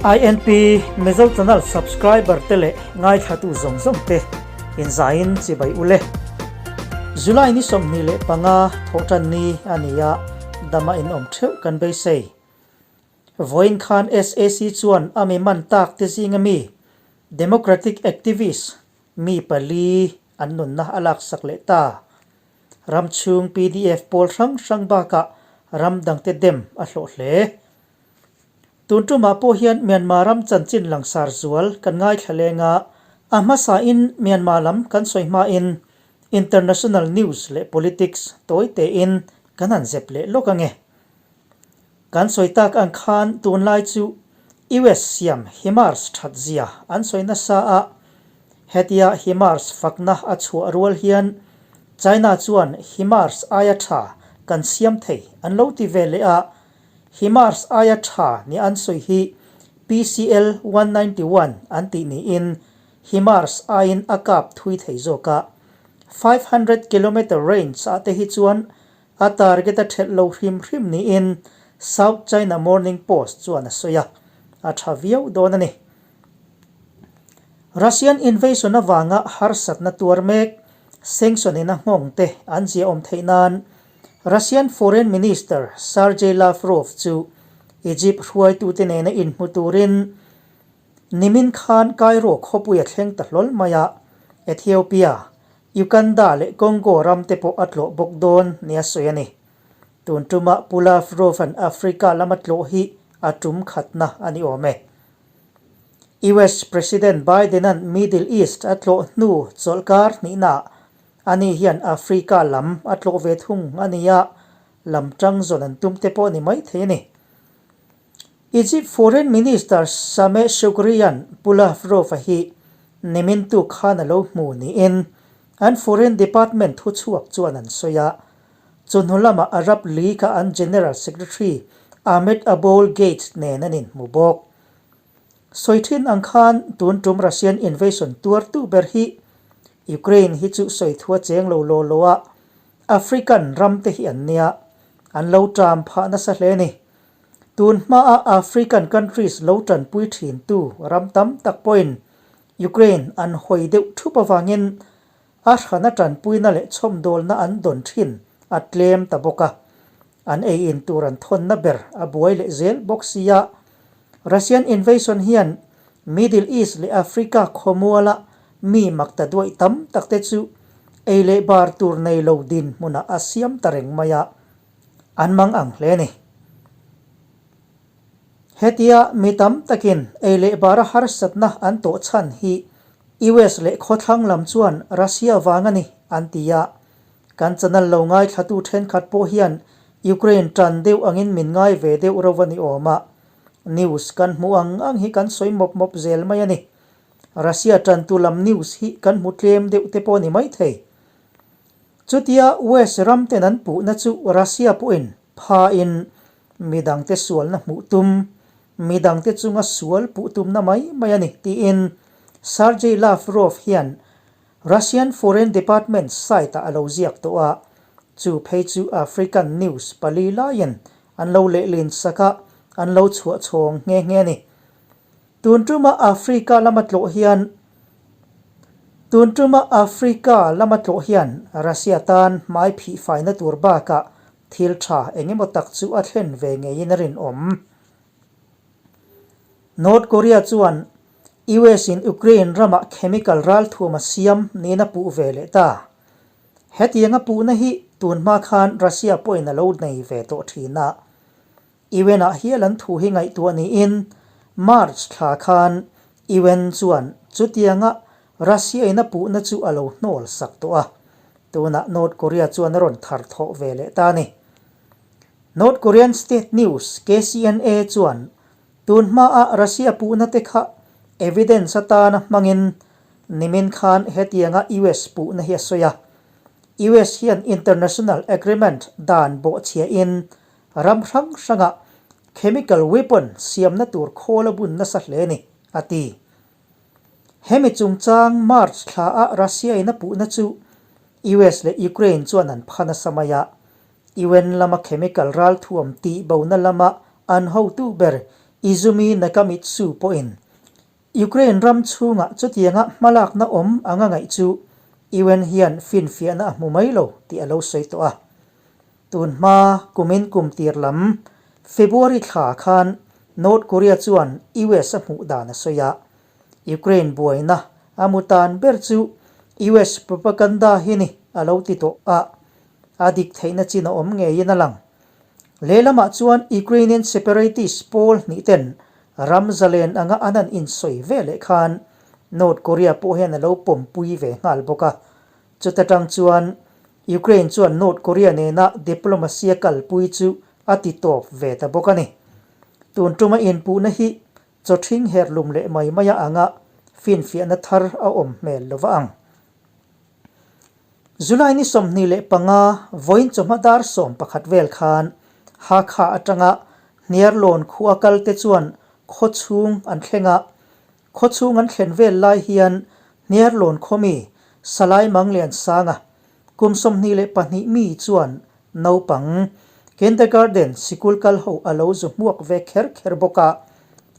INP Mizo Channel subscriber te leh ngaithlatu zawng zawng te inzaiin chibai ule. July ni 25 thawhtan ni a ni a, dama inawm theuh kan beisei. Vawiin khan SAC chuan a mi man tak te zinga mi Democratic activist mi pali an nunna a laksak leh ta. Ram chhung pdf pawl hrang hrang bakah ram dangte dem a hlawh hle. Tun tumah pawh hian Myanmar ram chanchin langsar zual kan ngaithla leng a, a hmasain Myanmar lam kan sawi hmain international news leh politics tawi tein kan han zep leh lawk ange. Kan sawi tak ang khan tunlai chu US siam HIMARS that zia an sawi nasa a, hetia HIMARS fakna a chhuah rual hian China chuan HIMARS aia tha kan siam thei an lo ti ve leh a, HIMARS aia tha ni an sawi hi PCL 191 an tih niin HIMARS aiin a kap thui thei zawk a, 500 kilometer range ah te hi chuan A target a thelh lo hrim hrim niin South China Morning Post chuan a sawi a, a tha viau dawn a ni. Russian invasion avanga harsatna tuar mek sanction in a nghawng te an ziahawm theih nan Russian Foreign Minister Sergei Lavrov chu Egypt hruaitute nena inhmu turin Nimin khan Cairo khawpui a thleng ta hlawl mai a, Ethiopia, Uganda leh Congo ram te pawh a tlawh bawk dawn nia sawi a ni. Tun tuma Pu Lavrov-a'n Africa lama tlawh hi a tum khatna a ni awm e. US President Biden-a'n Middle East a tlawh hnu chawlhkar hnihnaah ani hian Africa lam a tlawh ve thung a ni a, lam tang zawn an tum te pawh a ni maithei a ni. Egypt Foreign Minister Sameh Shoukry-a'n Pu Lavrov-a hi nimin tuk khan a lo hmu niin an Foreign Department thuchhuak chuan an sawi a. Chawhnu lamah Arab League-a an General Secretary Ahmed Aboul Gheit nen an inhmu bawk. Sawi thin ang khan tun tum Russian invasion tuartu ber hi Ukraine hi chu sawi thu a cheng lo law law a, African ram te hi an nia, an lo ṭam phah nasa hle a ni. Tun hmaa African countries lo tanpui thintu ram tam tak pawhin Ukraine an hawi deuh thup avangin a hrana tanpuina leh chhawmdawlna an dawn thin a tlem ta bawk a, an ei in tur an thawnna ber a buai leh zel bawk sia. Russian invasion hian Middle East leh Africa khawmuala mi makta duaih tam takte chu ei leh bar tur nei lo dinhmunah a siam ta reng mai a. An mang ang hle a ni. Hetia mi tam takin ei leh bara harsatna an tawh chhan hi US leh khawthlang lam chuan Russia vang a ni an ti a. Kan channel lo ngaithlatu thenkhat pawh hian Ukraine tan deuh angin min ngai ve deuh ro a ni awm a. News kan hmuh ang ang hi kan sawi mawp mawp zel mai a ni. Russia tantu lam news hi kan hmu tlem deuh te pawh a ni maithei. Chutia West ram ten an puhna chu Russia pawhin phain midangte sualna hmuh tum, midangte chunga sual puh tumna mai mai a ni tiin Sergei Lavrov hian Russian Foreign Department site-ah a lo ziak tawh a, chu phei chu African news pali laiin an lo lehlin sak a, an lo chhuah chhawng nghe nghe a ni. Tun tuma Africa lama tlawh hian Tun tuma Africa lama tlawh hian Russia tan hmai phih faina tur bakah thil tha eng emaw tak chu a thlen ve ngeiin a rinawm. North Korea chuan US in Ukraine ramah chemical ralthuam a siam niin a puh ve leh ta. Hetianga puhna hi tunhma khan Russia pawhin a lo nei ve tawh thin a. UN-ah hial an thu hi ngaihtuah niin March thla khan UN chuan chutianga Russia-in a puhna chu a lo hnawl sak tawh a, tunah North Korea chuan a rawn thar thawh ve leh ta a ni. North Korean state news KCNA chuan tun hmaa Russia puhna te kha evidence atana hmangin nimin khan hetianga US puhna hi a sawi a, US hian international agreement dan bawhchhiahin Ram hrang hrangah chemical weapon siamna tur khawl a bun nasa hle a ni, a ti. Hemi chungchang March thla a Russia in a puhna chu US leh Ukraine chuan an pha nasa mai a, UN lama chemical ralthuam tih bona lama an hotu ber Izumi Nakamitsu pawhin Ukraine ram chhungah chutianga hmalakna awm anga ngaih chu UN hian finfiahna a hmu mai lo tih a lo sawi tawh a. Tun hma kumin kum tir lam February thla khan North Korea chuan US a hmuh dan a sawi a. Ukraine buaina a mu tan ber chu US propaganda hi ni a lo ti tawh a, a dik theihna chin a awm ngeiin a lang. Lehlamah chuan Ukrainian separatist pawl hnih ten ram zalen anga an han insawi ve leh khan North Korea pawh hian a lo pawmpui ve nghal bawk a. Chuta tang chuan Ukraine chuan North Korea nena diplomacy a kalpui chu a ti tawp ve ta bawk a ni. Tun tuma inpuhna hi chawthing herlum leh mai maia anga finfiahna thar a awm hmel lova ang. July ni 25, vawiin chawhma dar 11 vel khan Hakha atanga Hniarlawn khua kal te chuan khaw chhung an thleng a. Khaw chhung an thlen vel lai hian Hniarlawn khaw mi Salai Mangliansanga kum 22 mi chuan naupang kindergarten sikul kal ho a lo zu hmuak ve kher kher bawk a.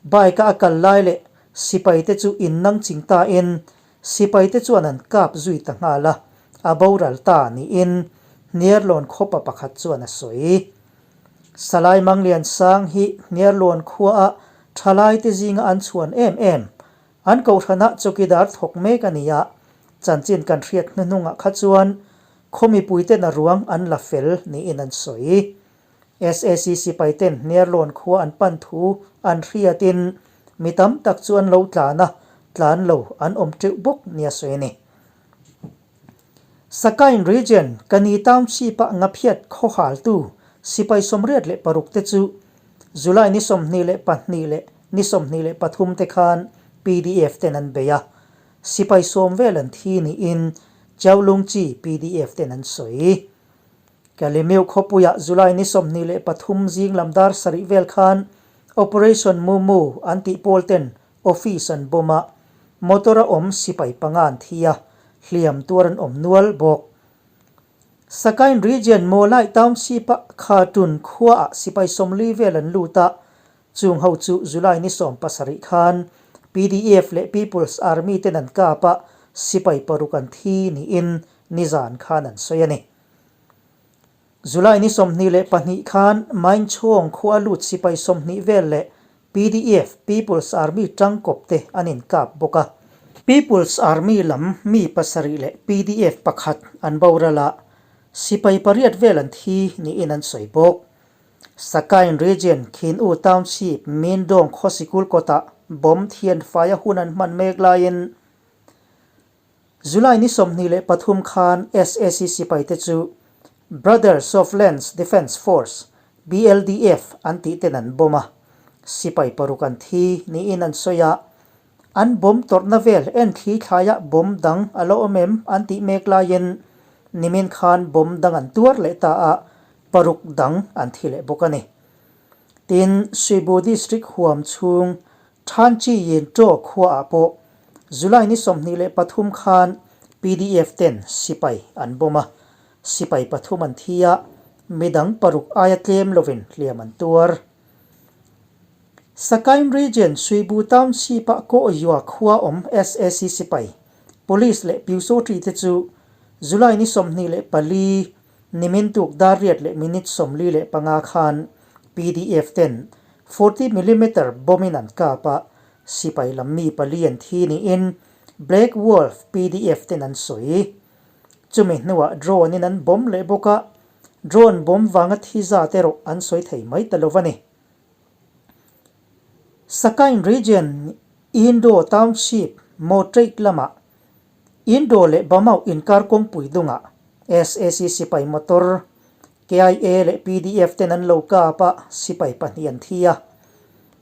Bike-a a kal lai leh sipai te chu innang ching tain Sipaite chuan an kap zui ta nghal a, a boral ta niin Hniarlawn khawpa pakhat chuan a sawi. Salai Mangliansang hi Hniarlawn khuaah thalaite zinga an chhuan em em. An kohhranah chawkidar thawk mek a ni a, chanchin kan hriat hnuhnungah kha chuan khaw mipuiten a ruang an la fel niin an sawi. SAC sipaiten Hniarlawn khua an pan thu an hriatin mi tam tak chu an lo tlan a, tlan lo an awm teuh bawk nia sawi a ni. Sakain Region, Kani Township-ah Ngaphiat khawhaltu sipai 86 te chu July ni 22 leh ni 23 te khan pdf ten an bei a, sipai 10 vel an thi niin Chaulungchi pdf ten an sawi. Kalemeu khawpuiah July ni 23 zing lam dar sarih vel khan Operation Mumu an tih pawl ten office an bomb a, motor a awm sipai panga an thi a, hliam tuar an awm nual bawk. Sakain Region Mawlai Township-a Khatun khuaah sipai 40 vel an lut a, chung ho chu July ni 17 khan pdf leh People's Army ten an kap a, sipai paruk an thi niin nizan khan an sawi a ni. July ni 22 khan Mainchhawng khua lut sipai 20 vel leh pdf, People's Army tangkawp te an inkap bawk a. People's Army lam mi pasarih leh pdf pakhat an boral a, sipai pariat vel an thi niin an sawi bawk. Sakain Region, Khin-U Township, Mindong khaw sikul kawtah bomb thianfaia hun an hman mek laiin July ni 23 khan SAC sipaite chu Brothers of Lands Defence Force, BLDF, an tih ten an bomb a, sipai paruk an thi niin an sawi a. An bomb tawrhna vel en thli thlaiah bomb dang a la awm em an tih mek laiin nimin khan bomb dang an tuar leh ta a, paruk dang an thi leh bawk a ni. Tin, Sibu District huam chhung Thanchi Yin Chaw khuaah pawh July ni 23 khan pdf ten sipai an bomb a, sipai pathum an thi a, midang paruk aia tlem lovin hliam an tuar. Sakain Region Suibu Township-ah Kaw Yua khua awm SAC sipai, Police leh Pyusawṭi te chu July ni 24 Nimin tuk dar riat leh minute 45 khan pdf ten 40 millimeter bomb in an kap a, sipai lam mi pali an thi niin Black Wolf pdf ten an sawi. Chumi hnuah drone in an bomb leh bawk a, drone bomb vanga thi zat erawh an sawi thei mai ta lo a ni. Sakain Region Indo Township Mawṭeik lamah Indo leh Bamau inkar kawngpui dungah SAC sipai motor, KIA leh pdf ten an lo kap a, sipai pahnih an thi a.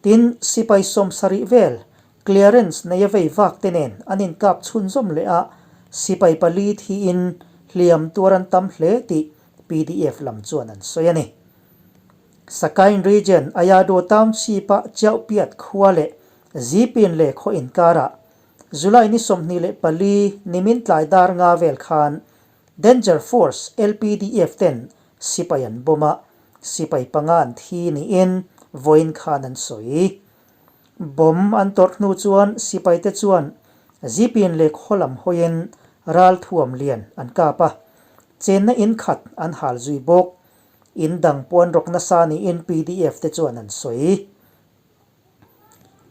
Tin, sipai 70 vel clearance nei a vei vak te nen an inkap chhunzawm leh a, sipai pali thiin hliam tuar an tam hle tih pdf lam chuan an sawi a ni. Sakain Region, Ayado Township-a Chiauhpiat khua leh Zipin leh khaw inkarah July ni 24 nimin tlai dar nga vel khan Danger Force, LPDF, ten sipai an bomb a, sipai panga an thi niin vawiin khan an sawi. Bomb an tawrh hnu chuan sipaite chuan Zipin leh khaw lam hawiin ralthuam lian an kap a, chenna in khat an hal zui bawk. In dang pawh an rawk nasa niin pdf te chuan an sawi.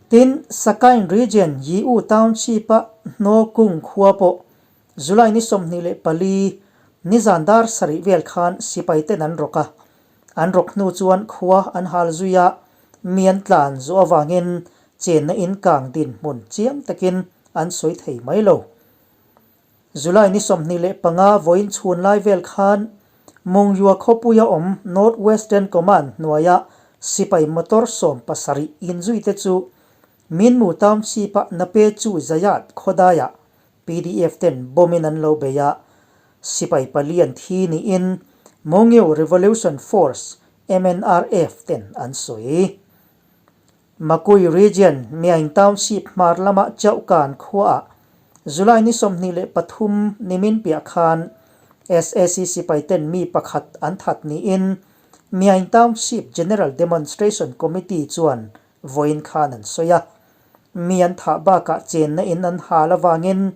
Tin, Sakain Region Yiu Township-a Hnawkung khua pawh July ni 24, nizan dar sarih vel khan sipai ten an rawk a. An rawk hnu chuan khua an hal zui a, mi an tlan zawh avangin chenna in kang dinhmun chiang takin an sawi thei mai lo. July ni 25 vawiin chhun lai vel khan Mungyua khawpuia awm North Western Command hnuaia sipai motor 70 inzuite chu Minmu Township-a Nape Chu Zayat khawdaiah PDF ten bomb in an lo bei a, sipai pali an thi niin Mongyu Revolution Force, MNRF, ten an sawi. Makui Region, Myaing Township hmar lama Chauhkan khuaah July ni 23 nimin piah khan sac sipai ten mi pakhat an that niin Myaing Township General Demonstration Committee chuan vawiin khan an sawi a. Mi an thah bakah chenna in an hal avangin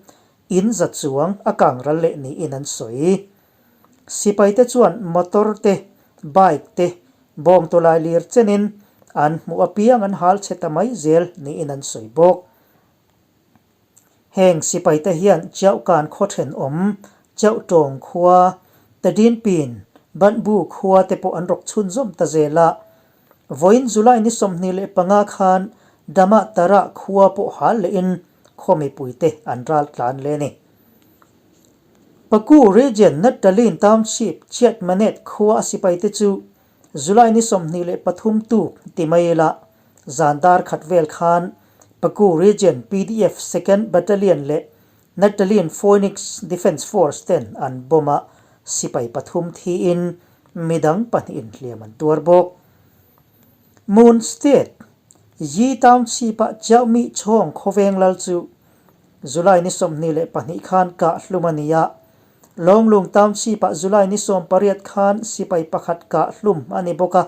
in za chuang a kang ral leh niin an sawi. Sipaite chuan motor te, bike te, bawng tawlai lir chenin an hmuh apiang an hal chhe ta mai zel niin an sawi bawk. Heng sipaite hian Chiauhkan khaw thenawm, Chiauhtawng khua, Tadinpin, Banhbu khua te pawh an rawk chhunzawm ta zel a. Vawiin July ni 25 khan Dama Tara khua pawh hal lehin khaw mipuite an ral tlan leh a ni. Paku Region Nattalin Township Chiatmanet khua a sipaite chu July ni 23 tuk ti mai ila zan dar khat vel khan Paku Region pdf Second Battalion leh Nattalin Phoenix Defence Force ten an bomb a, sipai pathum thiin midang pahnihin hliam an tuar bawk. Moon State, Yi Township-a Chiaumi Chhawng khawveng lal chu July ni 22 khan kah hlum a ni a, Lawnglung Township-ah July ni 18 khan sipai pakhat kah hlum a ni bawk a,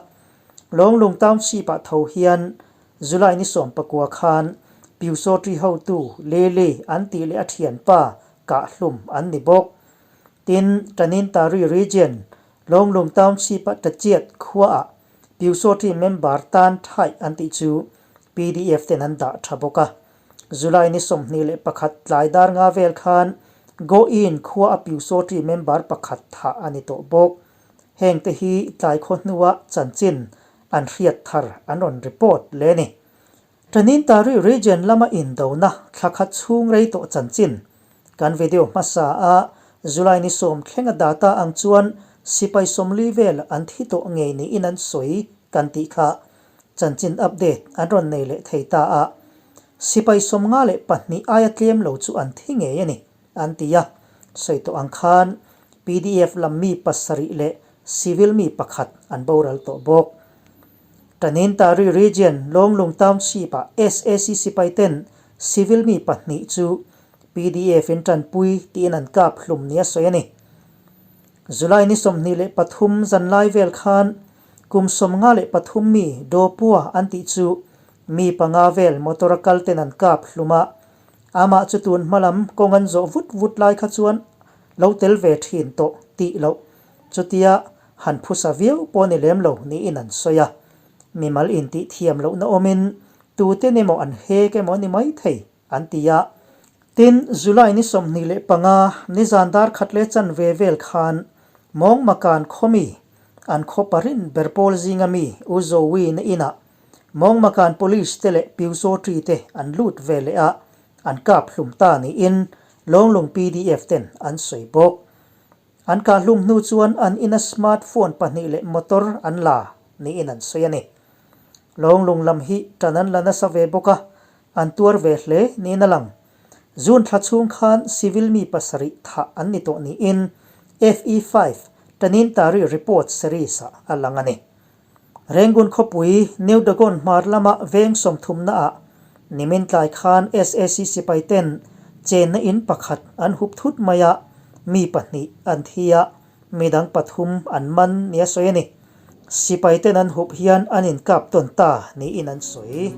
Lawnglung Township-ah tho hian July ni 19 khan Pyusawṭi hotu Lele an tih leh a thianpa kah hlum an ni bawk. Tin, Tanintari Region, Lawnglung Township-a Tachiat khuaah Pyusawṭi member tan thaih an tih chu pdf ten an dah tha bawk a. July ni 21 tlai dar nga vel khan Goin khua a Pyusawṭi member pakhat thah a ni tawh bawk. Hengte hi tlai khaw hnua chanchin an hriat thar an rawn report leh a ni. Tanintari region lama indona thla khat chhung rei tawh chanchin kan video hmasa a July ni 10 thlenga data ang chuan sipai 40 vel an thi tawh ngei niin an sawi kan tih kha Chanchin update an rawn nei leh thei ta a, sipai 52 aia tlem lo chu an thi ngei a ni, an ti a. Sawi tawh ang khan pdf lam mi pasarih leh civil mi pakhat an boral tawh bawk. Tanintari Region Lawnglung Township-ah sac sipai ten civil mi pahnih chu pdf in tanpui tiin an kap hlum nia sawi a ni. July ni 23 zanlai vel khan Kum 53 mi Dawpua an tih chu mi panga vel motor a kal ten an kap hlum a, amah chu tun hma lam kawng an zawh vut vut lai kha chuan lo tel ve thin tawh tih loh chutia han phusa viau pawh ni lem lo niin an sawi a. Mimal intih thiam lohna awmin tuten emaw an hek emaw ni mai thei an ti a. Tin, July ni 25 nizan dar khat leh chanve vel khan Mawngmakan khawmi An khaw parin ber pawl zinga mi U Zoe na inah Mawngmakan Police te leh Pyusawṭi te an lut ve leh a, an kap hlum ta niin Lawnglung pdf ten an sawi bawk. An kah hlum hnu chuan an ina smart phone pahnih leh motor an la niin an sawi a ni. Lawnglung lam hi ṭan an la nasa ve bawk a, an tuar ve hle niin a lang. June thla chhung khan civil mi pasarih thah an ni tawh niin FE5 Tanintari Report series-ah a lang a ni. Rangoon khawpui New Dagon hmar lama veng sawmthumnaah nimin tlai khan sac sipai ten chenna in pakhat an hup thut mai a, mi pahnih an thi a, midang pathum an man nia sawi a ni. Sipai ten an hup hian an inkap tawn ta niin an sawi.